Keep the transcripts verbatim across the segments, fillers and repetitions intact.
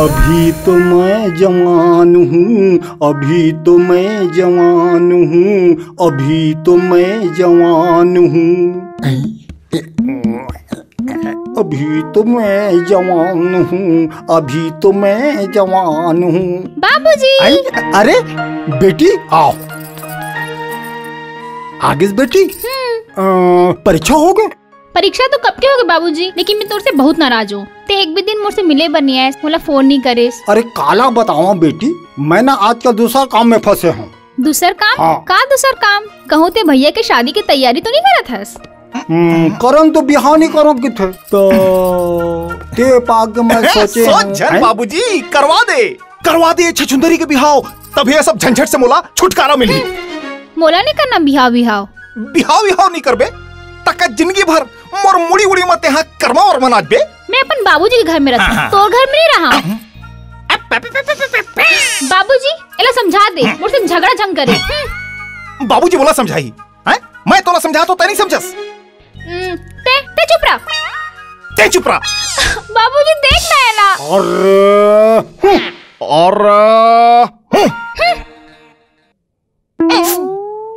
अभी तो मैं जवान हूँ, अभी तो मैं जवान हूँ, अभी तो मैं जवान हूँ। अभी तो मैं जवान हूँ, अभी तो मैं जवान हूँ। बाबूजी। आई, अरे बेटी, आओ। आ गेस बेटी। हम्म। अ, परीक्षा हो गे? परीक्षा तो कब के हो गे बाबूजी, लेकिन मैं तोर से बहुत नाराज हूँ। ते एक भी दिन मोर से मिले बर नहीं आयस, मोला फोन नहीं करेस। अरे काला बतावा बेटी, मैं ना आजकल दूसर काम में फंसे हूँ। दूसर काम? हाँ। का दूसर काम? कहूँ ते भैया के शादी के तैयारी तो नहीं करत हस? हम्म, करन तो बिहाव नहीं करत किथे। तो ते पाक के मैं सोचे सोच हूँ। झन हैं? बाबूजी, करवा दे, करवा दे छछुंदरी के बिहाव, तभी ये सब झंझट से मोला छुटकारा मिली। मोला नहीं करना बिहाव बिहाव। बिहाव बिहाव नहीं करबे, तका जिंदगी भर मोर मुड़ी उड़ी म तेहा करमा वरमा नाचबे। मैं अपन बाबूजी के घर में रहता हूँ, हाँ, हाँ। तोर घर में नहीं रहा। बाबूजी, एला समझा दे, मोर से झगड़ा झंग करे। बाबूजी मोला समझाही, हैं? मैं तोला समझा तो तै नहीं समझस। हम्म, ते, ते चुप रह। ते चुप रह। बाबूजी, देख ना एला। और, और,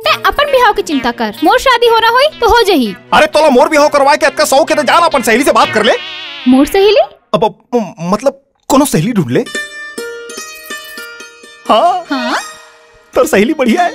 ते अपन बिहाव के चिंता कर, मोर शादी होना होई तो हो जही। अरे तोला मोर बिहाव करवाए के अतका शौक हे तो जा ना अपन सहेली से बात कर ले। मोर सहेली? अब, अब, मतलब कोनो सहेली ढूंढ ले। हाँ। हाँ? तोर सहेली बढ़िया हे।